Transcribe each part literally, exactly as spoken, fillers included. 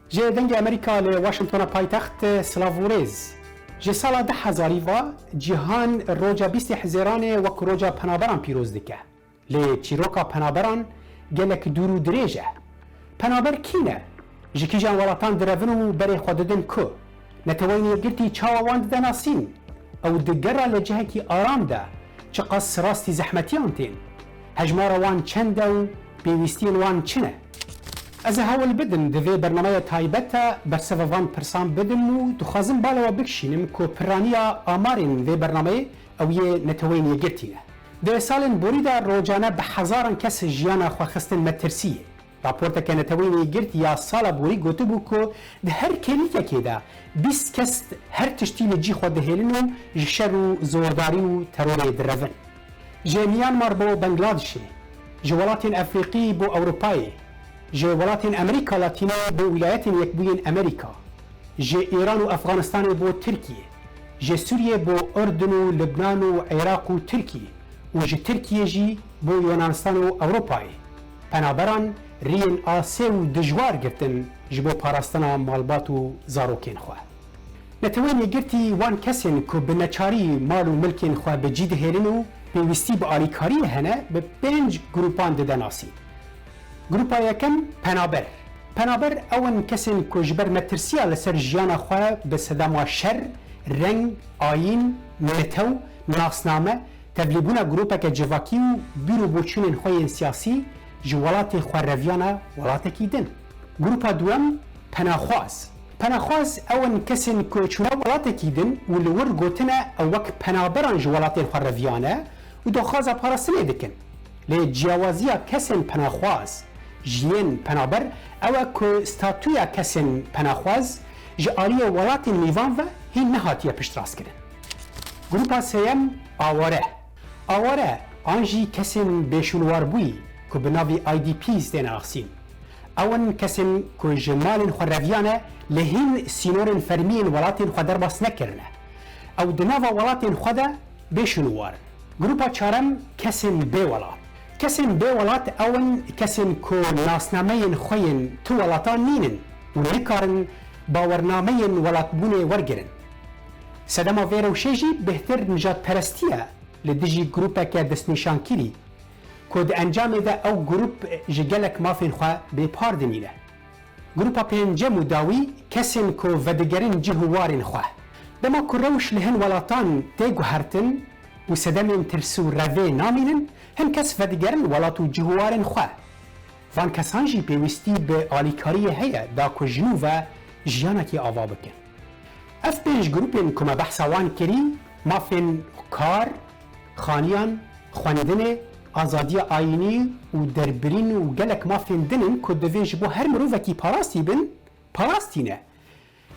Ji Dengê Amerîka li Washingtona paytext, silav û rêz. Ji sala du hezarî ve cîhan roja bîstê Hizêranê wek roja penaberan pîroz dike. Lê çîroka penaberan gelek dûr û dirêj e. Penaber kî ne? Ji kîjan welatan direvin û berê xwe didin ku? Neteweyên Yekgirtî çawa wan dide nasîn? Ew di gera li cihekî aram de çiqas rastî zehmetiyan tên? Hejmara wan çend e û pêwîstiyên wan çi ne? Ez ê hewl bidim di vê bernameya taybet de bersiva van pirsan bidim û dixwazim bala we bikişînim ku piraniya amarên vê bernameyê ew yê Neteweyên Yekgirtî ne. Di salên borî de rojane bi hezaran kes jiyana xwe xistin metirsiyê. Raporteke Neteweyên Yekgirtî ya sala borî gotibû ku di her kêlîkekê de bîst kes her tiştî li cî xwe dihêlin û ji şer û zordarî û terorê direvin. Ji Myanmar bo Bangladişê, ji welatên Efrîqî bo Ewropayê, ji welatên Amerîka Latînî bo Wîlayetên Yekbûyên Amerîka, ji Îran û Efxanistanê bo Tirkiyê, ji Sûriyê bo Urdun û Libnan û Iraq û Tirkiyê û ji Tirkiyê jî bo Yunanistan û Ewropayê. Penaberan riyên asê û dijwar girtin ji bo parastina malbat û zarokên xwe. Neteweyên Yekgirtî wan kesên ku bi neçarî mal û milkên xwe bi cî dihêlin û pêwîstî bi alîkariyê hene, bi pênc grûpan dide nasîn. Grûpa yekem, penaber. Penaber ew in kesên ku ji ber metirsiya li ser jiyana xwe bi sedema şer, reng, ayîn, netew, nasname, tevlîbûna grûpeke civakî û bîr û boçûnên xwe yên siyasî ji welatê xwe reviyane welatekî din. Grûpa duwem, penaxwaz. Penaxwaz ew in kesên ku çûne welatekî din û li wir gotine ew wek penaberan ji welatên xwe reviyane û daxwaza parastinê dikin. Lê ciyawaziya kesên penaxwaz ji yên penaber ew e ku statûya kesên penaxwaz ji aliyê welatên mîvan ve hîn nehatiye piştrastkirin. Grûpa sêyem, aware. Aware an jî kesên bêşûnwarbûyî ku bi navê I D Ps têne nasîn. Ew in kesên ku ji malên xwe reviyane lê hîn sînorên fermiyên welatên xwe derbas nekirine. Ew di nava welatên xwe de bêşûnwar in. Grûpa çarem, kesên bê welat. Kesên bê welat ew in kesên ku nasnameyên xwe yên tu welatan nînin û nikarin bawernameyên welatbûnê wergirin. Sedema vê rewşê jî bêhtir nijadperestî ye li dijî grûpeke destnîşankirî ku di encamê de ew grûp ji gelek mafên xwe bêpar dimîne. Grûpa pêncem û dawî, kesên ku vedigerin cih û warên xwe. Dema ku rewş li hin welatan tê guhertin û sedemên tirs û revê namînin, hin kes vedigerin welat û cih û warên xwe. Van kesan jî pêwîstî bi alîkariyê heye da ku ji nû ve jiyanekî ava bikin. Ev pênc grûpên ku me behsa wan kirî, mafên kar, xaniyan, xwendinê, azadiya ayînî û derbirîn û gelek mafên din in ku divê ji bo her mirovekî parastî bin, parastî ne.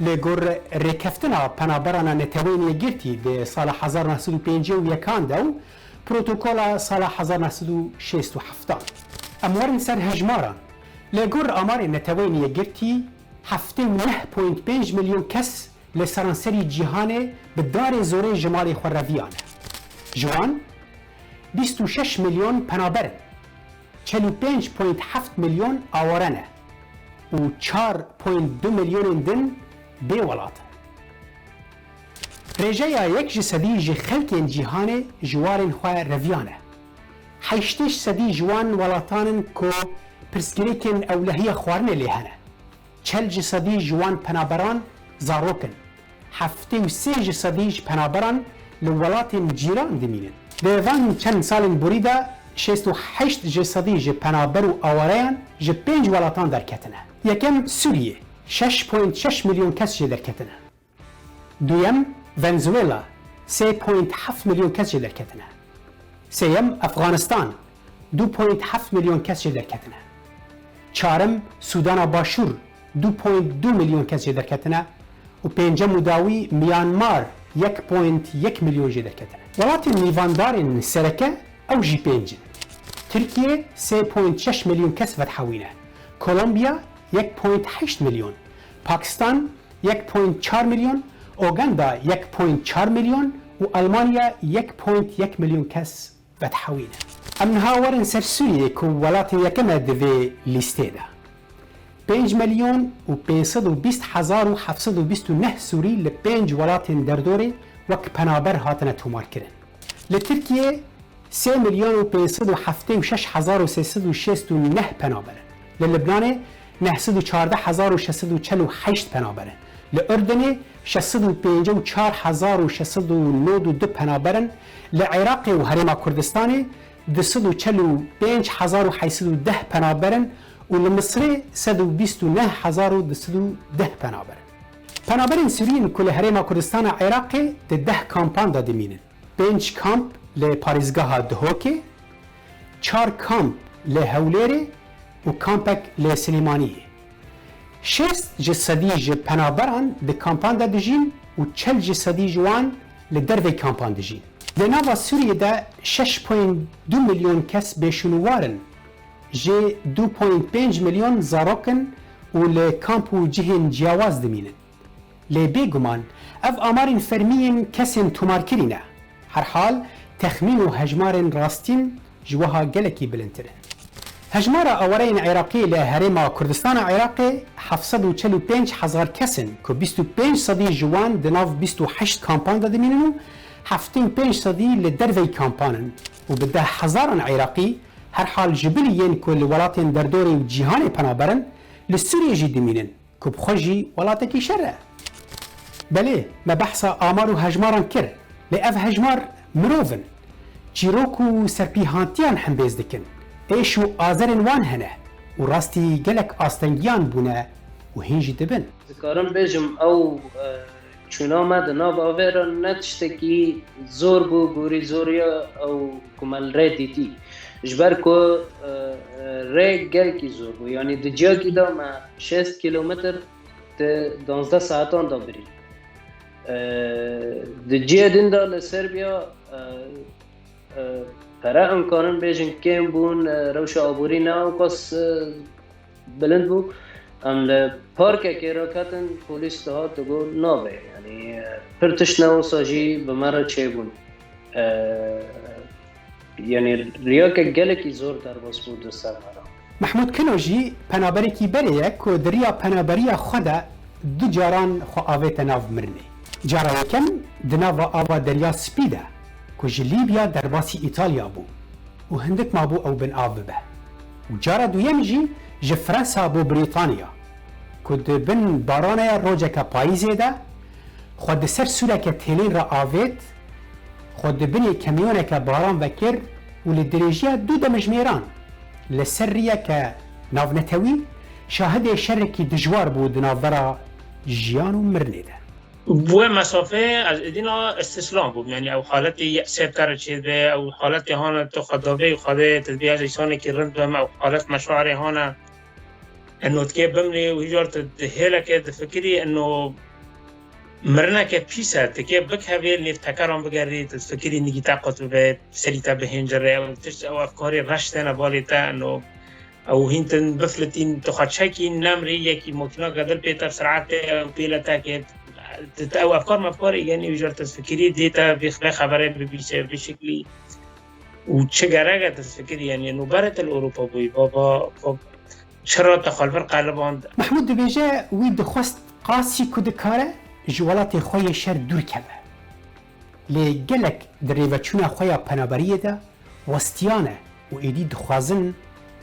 Li gor rêkeftina Penaberana Neteweyên Yekgirtî di sala hezar neh sed û pêncî û yekan de û protokola sala hezar neh sed û şêst û heftan. Em werin ser hejmaran. Li gor amarê Neteweyên Yekgirtî, heftê û neh point pênc milyon kes li seranserî cîhanê bi darê zorê ji malê xwe reviyane. Ji wan bîst û şeş milyon penaber in, çel û pênc point heft milyon aware ne û çar point du milyonên din bê welat in. Rêjeya yek ji sedî ji xelkên cîhanê ji warên xwe reviyane. Heştê ji sedî ji wan welatan in ku pirsgirêkên ewlehiya xwarinê lê hene. Çel ji sedî ji wan penaberan zarok in. Heftê û sê ji sedî ji penaberan li welatên cîran dimînin. Di van çend salên borî de şêst û heşt ji sedî ji penaber û awareyan ji pênc welatan derketine. Yekem Sûriye, şeş point şeş milyon kes jê derketine. Duyem Venezuela, sê point heft milyon kes jê derketine. Sêyem Efxanistan, du point heft milyon kes jê derketine. Çarem Sûdana Başûr, du point du milyon kes jê derketine û pêncem û dawî Myanmar, yek point yek milyon jê derketine. Welatên mîvandarên sereke ew jî pênc in. Tirkiye sê point şeş milyon kes vedhewîne. Kolombiya yek point heşt milyon. Pakistan yek point çar milyon, Uganda yek point çar milyon û Almanya yek point yek milyon kes vedhewîne. Em niha werin ser Sûriyê ku welatê yekem e di vê lîstê de. Pênc milyon û pênc sed û bîst hezar û heft sed û bîst û neh Sûrî li pênc welatên derdorê wek penaber hatine tomarkirin. Li Tirkiyê sê milyon û pênc sed û heftê û şeş hezar û sê sed û şêst û neh penaber in. Li Libnanê neh sed û çardeh hezar û şeş sed û çel û heşt penaber in. Li Urdunê şeş sed û pêncî û çar hezar û şeş sed û nod û du penaber in. Li Iraqê û Herêma Kurdistanê du sed û çel û pênc hezar û heyt sed û deh penaber in û li Misirê sed û bîst û neh hezar û du sed û deh penaber in. Penaberên Sûrî yên ku li Herêma Kurdistana Iraqê di deh kampan de dimînin. Pênc kamp li parêzgeha Duhokê, çar kamp li Hewlêrê û kampek li Silêmaniyê. Şêst ji sedî ji penaberan di kampan de dijîn û çel ji sedî ji wan li dervey kampan dijîn. Di nava Sûriyê de şeş point du milyon kes bêşûnwar in, jê du point pênc milyon zarok in û li kamp û cihên ciyawaz dimînin. Lê bêguman ev amarên fermî yên kesên tomarkirî ne. Herhal, texmîn û hejmarên rastîn ji wiha gelekî bilindtir in. Hejmara awareyên Iraqê li Herêma Kurdistana Iraqê heft sed û çel û pênc hezar kes in, ku bîst û pênc sedî ji wan di nav bîst û heşt kampan de dimînin û heftê û pênc sedî li dervey kampan in û bi deh hezaran Iraqî, herhal ji bilî yên ku li welatên derdorê û cîhanê penaber in, li Sûriyê jî dimînin. Ku bi xwe jî welatekî şer e. Belê, me behsa amar û hejmaran kir, lê ev hejmar mirov in. Çîrok û serpîhantiyan hembêz dikin. Êş û azarên wan hene û rastî gelek astengiyan bûne û hîn jî dibin. Dikarim bêjim, ew, e, çûna me di nav avê re ne tiştekî zor bû, gorî zoriya ew ku me li rê dîtî. Ji ber ku, e, e, rê gelkî zor bû. Yanî di ciyakî de me şêst kîlometr di danzdeh saetan de birî. E, di cihê din de li Serbiya, e, e, pere em karin bêjin kêm bûn, e, rewşa aborî ne ewqas, e, bilind bû. Em li parkekê re ketin, polîs dihat digot nabe. Yanî, e, pir tişt ne wisa jî bi me re çêbûn. E, yanî riyeke gelekî zor derbas bû di ser me re. Mehmûd Kino jî penaberekî berê ye ku di riya penaberiya xwe de du caran xwe avête nav mirinê. Cara yekem di nava ava Derya Spî de ku ji Lîbya derbasî Îtalya bû û hindik mabû ew bin av bibe. Û cara duyem jî ji Fransa bo Brîtanya, ku di bin baranaya rojeke payîzê de xwe di ser sûreke têlîn re avêt, xwe di binê kemyoneke baran vekir û li dirêjiya du demjimêran li ser riyeke navnetewî şahidê şerekî dijwar bû di navbera jiyan û mirinê de. Bi wê mesafeyê ez êdî na îstîslam bûm. Yanî ew haletê yekser kare çêdibe, ew haletê hane tu xwe davê û xwedê tu dibî ez însanekî rind bim, ew halet meşarê hane. Eno dikê bimrî û hîjar tu di hêleke difikirî, eno mirineke pîs e, dikê bikevê nêv tekeran bigerî, tu difikirî nigî te qut bibe, serî te bihêncire, ew tişt, ew efkarê reş têne balê te, eno ew hîn tin bifilitîn, tu xwe çekî, nemrî, yekî makîneke dil pê te, bi siratê, ew pêle te kê, tu, tu ew efkar mefkarê genî, hîjar tu difikirî, dê te vê, vê xeberê bibîse, vê şeklî. Û çi gerek e tu fikirî, yanî nûberê te li Ewropa bûyî, baba, xwe çira te xwe li vir qeliband? Mehmûd dibêje, wî dixwest qasî ku dikare ji welatê xwe yê şer dûr keve. Lê gelek di rêveçûna xwe ya penaberiyê de westiyane û êdî dixwazin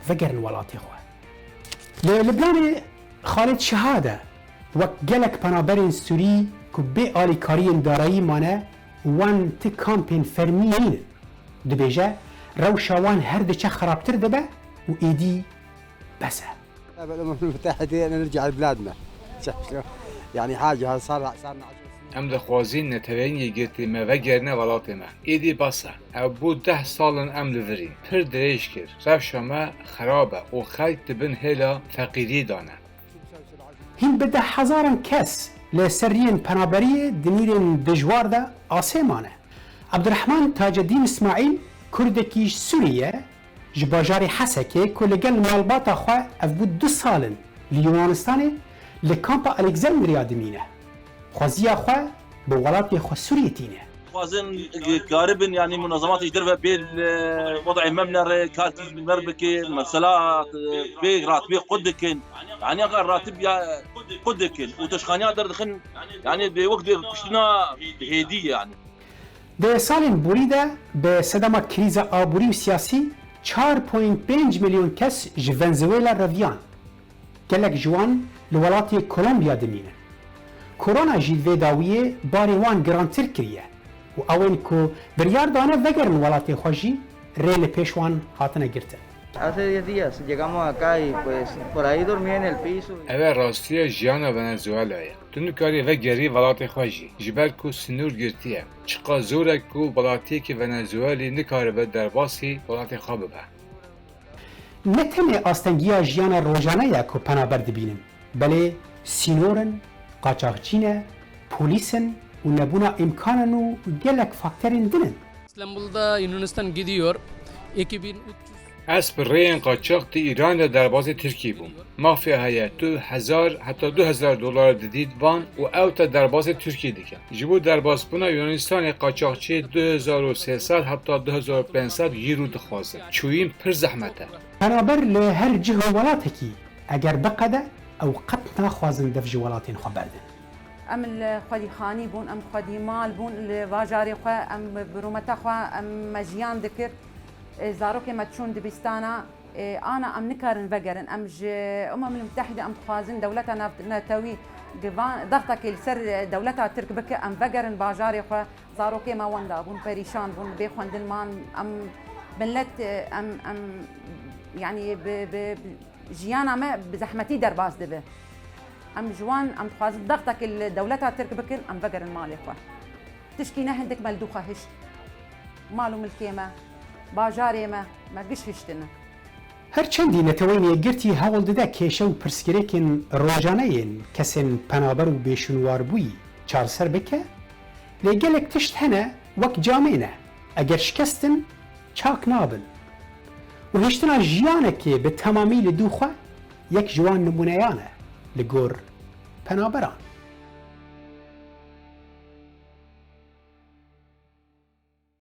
vegerin welatê xwe. Li Libnanê Xalid Şehad e, wek gelek penaberên Sûrî ku bê alîkariyên darayî mane û wan ti kampên fermî nînin. Dibêje, rewşa wan her diçe xirabtir dibe û êdî bes e. الأمم المتحدة، أنا نرجع لبلادنا. يعني حاجة، صار، صار لنا عشر سنين. Em dixwazîn neteweyên yekgirtî me vegerine welatê me. Êdî bes e. Ew bû deh sal in em li vir in. Pir dirêj kir. Rewşa me xirab e û xelk di bin hêla feqîriyê de ne. Hîn bi deh hezaran kes li ser riyên penaberiyê di nîrên dijwar de asê mane. Ebdurehman Tacedîn Îsmaîl, kurdekî ji Sûriyê ye, ji bajarê Hesekê ku li gel malbata xwe ev bû du sal in li Yunanistanê li kampa Alexandria dimîne. Xweziya xwe bi welatê xwe Sûriyê tîne. Dixwazin, e, karibin, yani munazematê ji derve bê li wed'ê me bine re, kar kî ji me re bike, mesela, e, bê ratibê qut dikin. Yani eger ratib ya qut dikin û teşxaniya derdixin, yani bê wek dê kuştina hêdî yani. Di salên borî de bi sedema krîza aborî û siyasî çar point pênc milyon kes ji Venezuela reviyan. Gelek ji wan li welatê Kolombiya dimînin. Korona jî li vê dawiyê barê wan girantir kiriye û ew ên ku biryar dane vegerin welatê xwe jî rê li pêş wan hatine girtin. Hace diez días llegamos acá y pues por ahí dormí en el piso. Ev e rastiya jiyana Venezuelayê. Tu nikarî vegerî welatê xwe jî, ji ber ku sinûr girtiye. Çiqas zor e ku welatiyekî Venezuelî nikaribe derbasî welatê xwe bibe. Ne tenê astengiya jiyana rojane ye ku penaber dibînin, belê sînor in, qaçaxçî ne, polîs in û nebûna îmkanan û gelek fakterên din in. İstanbul'da Yunanistan gidiyor. iki bin üç yüz. Ez bi rêyên qaçax di Îranê derbasî Tirkî bûm. Mafya heye tu hezar heta du hezar dolar didît van û ew te derbasî Tirkî dikin. Ji bo derbasbûna Yunanistanê qaçaxçî du hezar û sê sed heta du hezar û pênc sed euro dixwazin. Çûyîn pir zehmet e. Penaber li her cih û welatekî eger biqede, ew qet naxwazin dev ji welatên xwe berdin. Em li xwedî xanî bûn, em xwedî mal bûn, li bajarê xwe, em bi rûmeta xwe, em me jiyan dikir. E, zarokê me çûn dibistana, e, ana em nikarin vegerin. Em ji Umemul Mutehîde em dixwazin dewleta nav-, netewî givan, dextekê li ser, e, dewleta Tirk bike, em vegerin bajarê xwe. Zarokê me wenda bûn, perîşan bûn, bê xwendin man. Em millet, e, em, em, yanî bi, bi, bi jiyana me bi zehmetî derbas dibe. Em ji wan, em dixwazin dextekê li dewleta Tirk bikin, em vegerin malê xwe. Tişkî ne hindik me li dû xwe hişt. Mal û milkê me, bajarê me, me giş hiştine. Her çendî Neteweyên Yekgirtî hewl dide kêşe û pirsgirêkên rojane yên kesên penaber û bêşûnwarbûyî çareser bike, lê gelek tişt hene wek camê ne, eger şikestin, çak nabin. Û hiştina jiyanekê bi temamî li dû xwe yek ji wan nimûneyan e li gor penaberan.